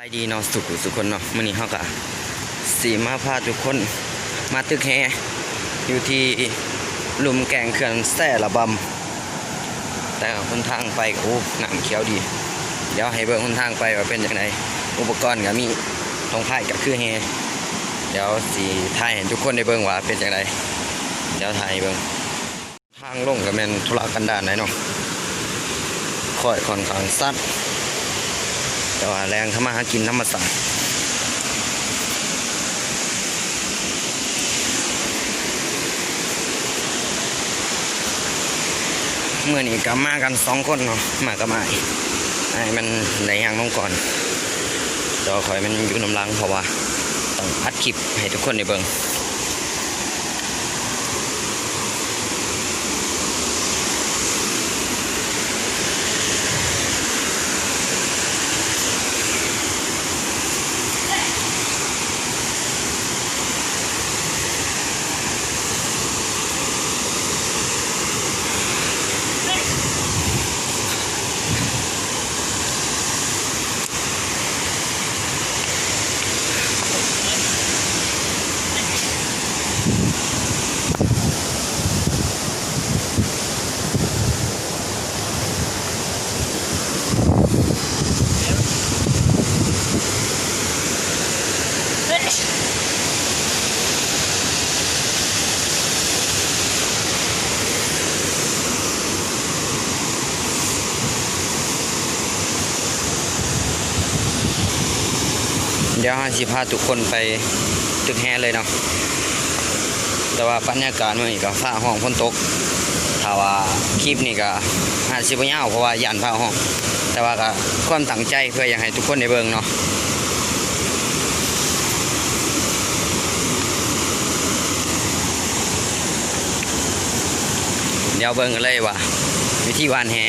ສະບາຍດີເນາະ ສູ່ຜູ້ສູ່ຄົນເນາະ. ມື້ນີ້ເຮົາກະຊິມາພາທຸກຄົນມາຕຶກແຮ່ຢູ່ທີ່ລຸ່ມແກ້ງເຂື່ອນແຊລະບຳ. ແຕ່ຫົນທາງໄປກະ ໂອ້ ນ້ຳຂຽວດີ. ດຽວໃຫ້ເບິ່ງຫົນທາງໄປວ່າເປັນຈັ່ງໃດ. ອຸປະກອນກະມີ ຂອງພາຍກະຄືແຮ່. ດຽວຊິຖ່າຍໃຫ້ທຸກຄົນໄດ້ເບິ່ງວ່າເປັນຈັ່ງໃດ. ດຽວຖ່າຍໃຫ້ເບິ່ງ. ທາງລົງກະແມ່ນທຸລະກັນດານໃດເນາະ, ຄ້ອຍຂ້ອນຂ້າງຊັນ ແຕ່ວ່າແຫຼ່ງທຳມາຫາກິນທຳມະຊາດ. ມື້ນີ້ກະມາກັນສອງຄົນເນາະ, ມາກັບອ້າຍ. ອ້າຍມັນໄດ້ຍ່າງລົງກ່ອນ, ແຕ່ວ່າຂ້ອຍມັນຢູ່ນຳຫຼັງ ເພາະວ່າຕ້ອງອັດຄລິບໃຫ້ທຸກຄົນໄດ້ເບິ່ງ. ດຽວເຮົາຊິພາທຸກຄົນໄປຕຶກແຮ່ເລີຍເນາະ, ແຕ່ວ່າບັນຍາກາດມື້ນີ້ກະຟ້າຮ້ອງຝົນຕົກ. ຖ້າວ່າຄລິບນີ້ກະອາດຊິບໍ່ຍາວ ເພາະວ່າຢ້ານຟ້າຮ້ອງ, ແຕ່ວ່າກະຄວາມຕັ້ງໃຈເພື່ອຢາກໃຫ້ທຸກຄົນໄດ້ເບິ່ງເນາະ. ດຽວເບິ່ງກັນເລີຍວ່າວິທີຫວ່ານແຮ່.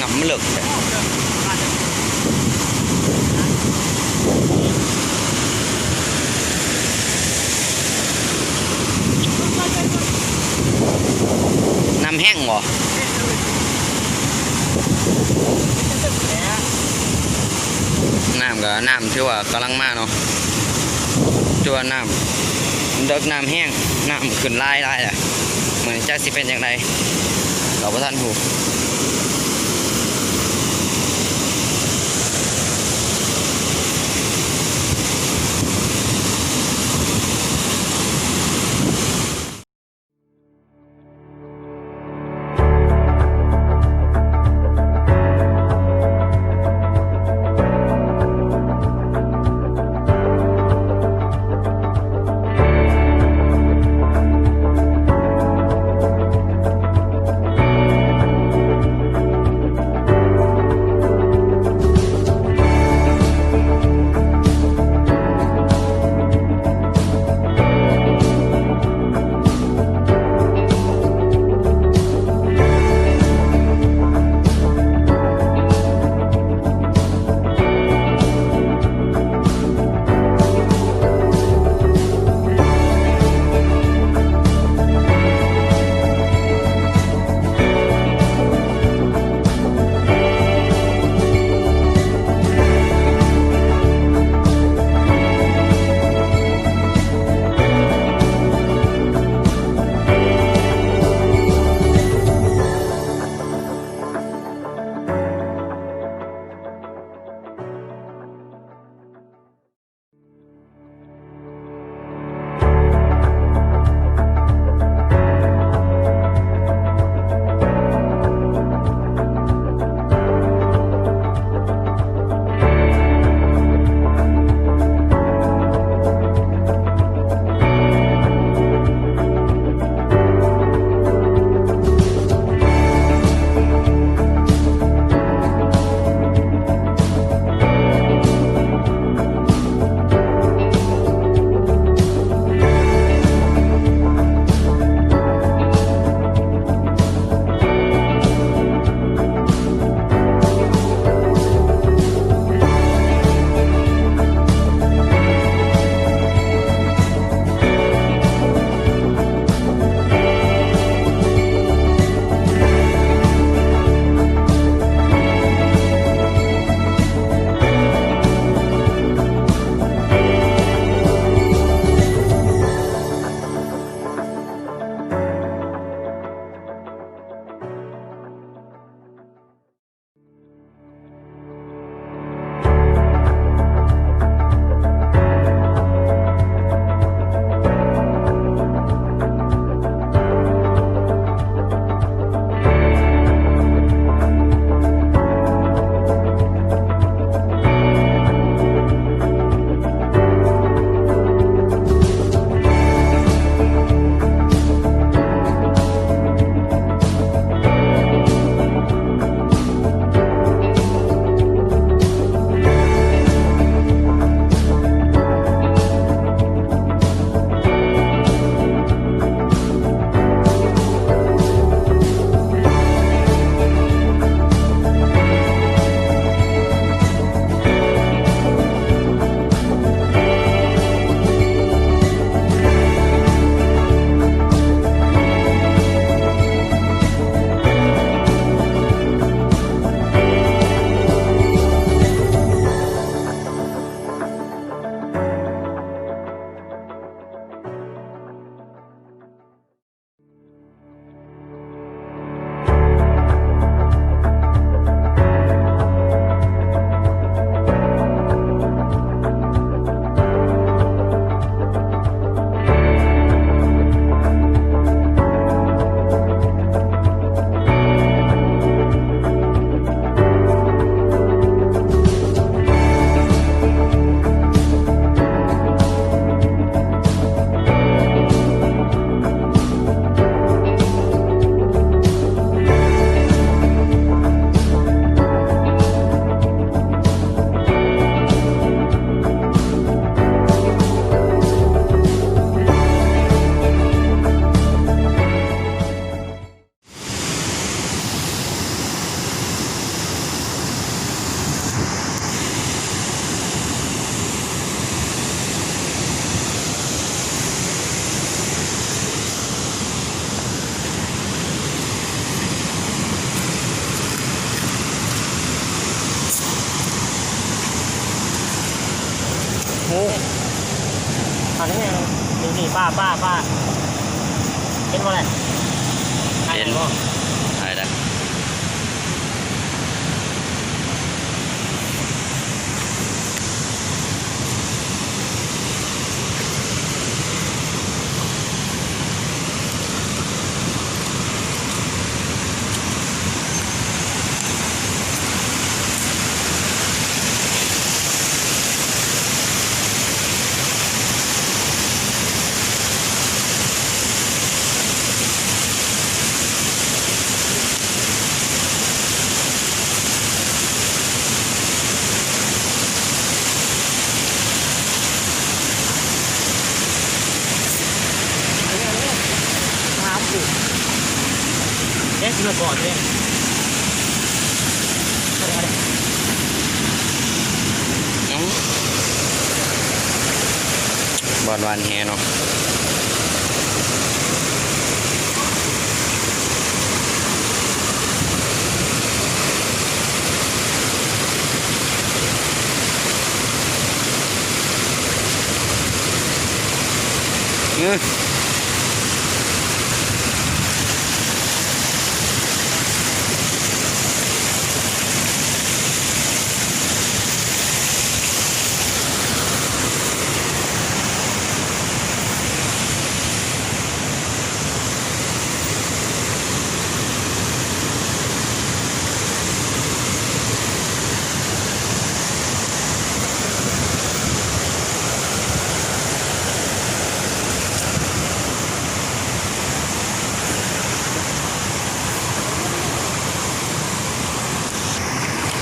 ນ້ຳມັນເລິກແທ້. ນ້ຳແຫ້ງບໍ່? ນ້ຳກະ ນ້ຳຖືວ່າກຳລັງມາເນາະ, ຖືວ່ານ້ຳເລິກ ນ້ຳແຫ້ງ ນ້ຳຂຶ້ນຫຼາຍໆແລ້ວ. ມື້ນີ້ຈັກຊິເປັນຈັ່ງໃດ ກະບໍ່ທັນຮູ້. ໂອ້ ອັນນີ້ ນີ້ ນີ້ ປາ ປາ ປາ ເຫັນບໍ່ແຫຼະ? ເຫັນ ຖ່າຍໄດ້ບໍ່? ຖ່າຍໄດ້. ງາມຢູ່ ແຕ່ຊິມາກອດເດ້. ອືມ ບ່ອນຫວ່ານແຫເນາະ. ອືມ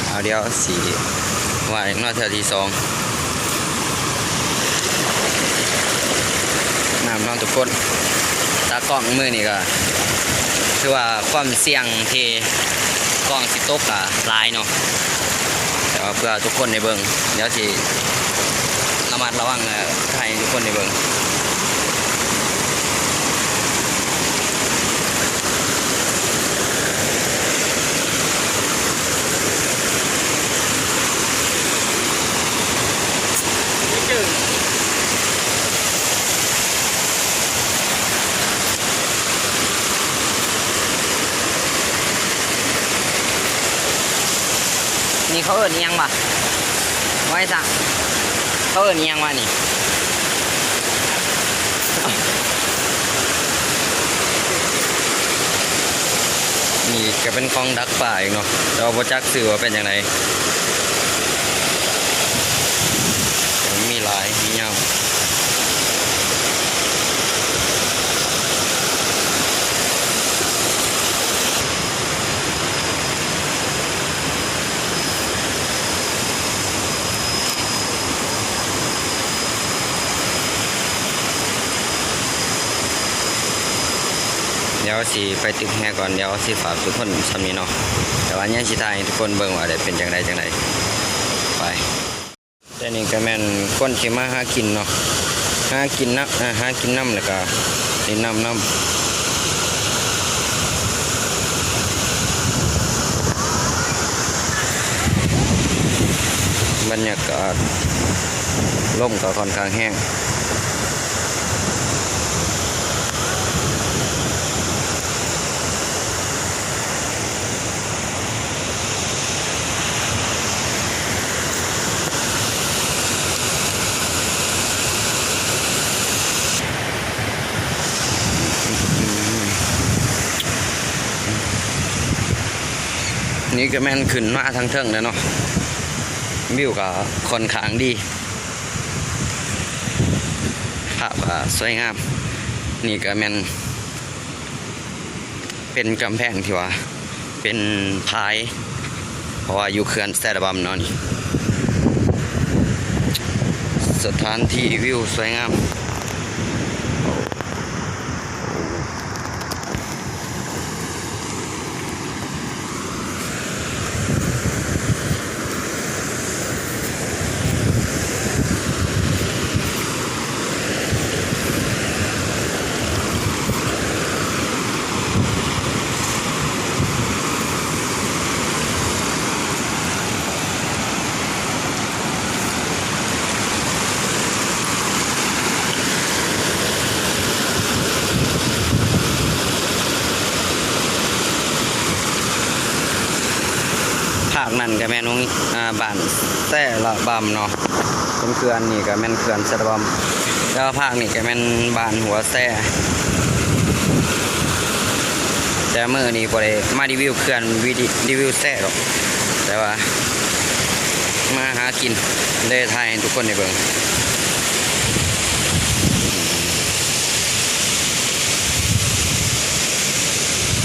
ເອົາ ດຽວຊິວ່າອີກເນາະ ເທື່ອທີສອງ. ນ້ຳເນາະທຸກຄົນ. ຕາກ້ອງມື້ນີ້ກໍຖືວ່າຄວາມສ່ຽງທີ່ກ້ອງຊິຕົກກໍຫຼາຍເນາະ ແຕ່ວ່າເພື່ອທຸກຄົນໄດ້ເບິ່ງ ດຽວຊິລະມັດລະວັງ ແລະ ໃຫ້ທຸກຄົນໄດ້ເບິ່ງ. ນີ້ເຂົາເອີ້ນອີ່ຫຍັງຫວາ? ໄວ້ຊະ ເຂົາເອີ້ນອີ່ຫຍັງຫວານີ້? ນີ້ກໍເປັນຂອງດັກປາອີກເນາະ ແຕ່ວ່າບໍ່ຈັກຊື່ວ່າເປັນຈັ່ງໃດ. ມີຫຼາຍ ມີຍາວ. ດຽວຊິໄປຕຶກແຮກ່ອນ ດຽວຊິຝາກທຸກຄົນສ່ຳນີ້ເນາະ ແຕ່ວ່າຍັງຊິຖ່າຍໃຫ້ທຸກຄົນເບິ່ງວ່າໄດ້ເປັນຈັ່ງໃດຈັ່ງໃດ. ໄປ. ແຕ່ນີ້ກໍແມ່ນຄົນທີ່ມາຫາກິນເນາະ ຫາກິນນຳ ຫາກິນນຳ ແລ້ວກໍຫຼິ້ນນ້ຳນຳ. ບັນຍາກາດ ລົມກໍຂ້ອນຂ້າງແຮງ. ນີ້ກໍແມ່ນຂຶ້ນມາທາງເທິງແລ້ວເນາະ ວິວກໍຂ້ອນຂ້າງດີ ພາບກໍສວຍງາມ. ນີ້ກໍແມ່ນ ເປັນກຳແພງທີ່ວ່າເປັນຝາຍ ເພາະວ່າຢູ່ເຂື່ອນແຊລະບຳເນາະນີ້ ສະຖານທີ່ວິວສວຍງາມ. ນີ້ ນັ້ນກໍແມ່ນໂຮງ ອ່າ ບ້ານແຊລະບຳເນາະ, ເປັນເຂື່ອນນີ້ກໍແມ່ນເຂື່ອນແຊລະບຳ, ແລ້ວພາກນີ້ກໍແມ່ນບ້ານຫົວແຊ. ແຕ່ມື້ນີ້ບໍ່ໄດ້ມາຣີວິວເຂື່ອນ ຣີວິວແຊດອກ, ແຕ່ວ່າມາຫາກິນ ເລີຍຖ່າຍໃຫ້ທຸກຄົນໄດ້ເບິ່ງ.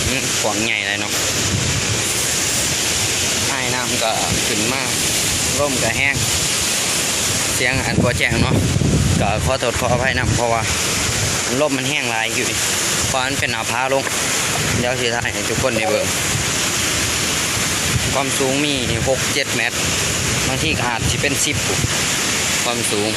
ອືມ ກວ້າງໃຫຍ່ຫຼາຍເນາະ, ອ້າຍນ້ຳກໍຂຶ້ນມາ, ລົມກໍແຮງ, ສຽງອາດບໍ່ແຈ້ງເນາະ, ກໍຂໍໂທດຂໍອະໄພນຳ ເພາະວ່າລົມມັນແຮງຫຼາຍຢູ່ນີ້, ເພາະມັນເປັນໜ້າຜາລົງ. ດຽວຊິຖ່າຍໃຫ້ທຸກຄົນໄດ້ເບິ່ງ, ຄວາມສູງມີຫົກເຈັດແມັດ, ບາງທີກໍອາດຊິເປັນສິບ ຄວາມສູງ.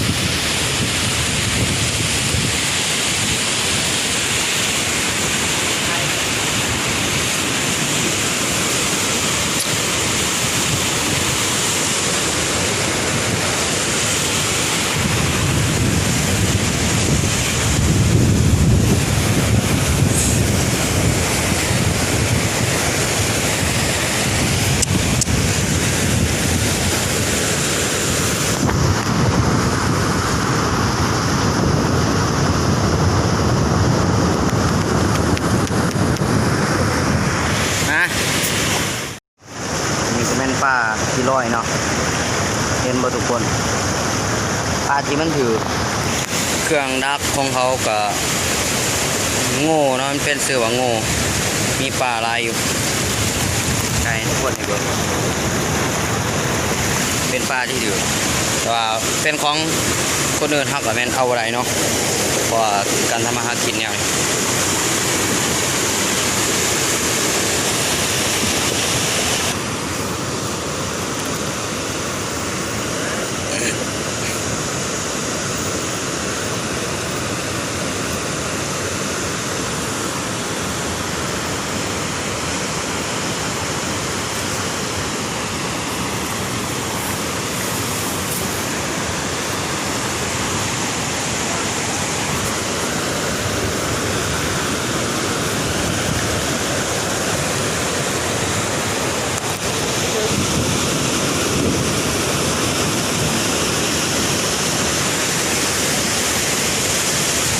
ນີ້ກໍແມ່ນປາທີ່ລອຍເນາະ, ເຫັນບໍ່ທຸກຄົນ? ປາທີ່ມັນຖືກເຄື່ອງດັກຂອງເຂົາກໍໂງ່ເນາະ, ມັນເປັນຊື່ວ່າໂງ່, ມີປາຫຼາຍຢູ່. ໃຫ້ທຸກຄົນໄດ້ເບິ່ງ, ເປັນປາທີ່ຖືກ ແຕ່ວ່າເປັນຂອງຄົນອື່ນ ເຮົາກໍແມ່ນເອົາບໍ່ໄດ້ເນາະ, ເພາະວ່າການທຳມາຫາກິນແນວນີ້.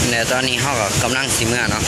ແລະຕອນນີ້ເຮົາກໍກຳລັງຊິເມືອເນາະ,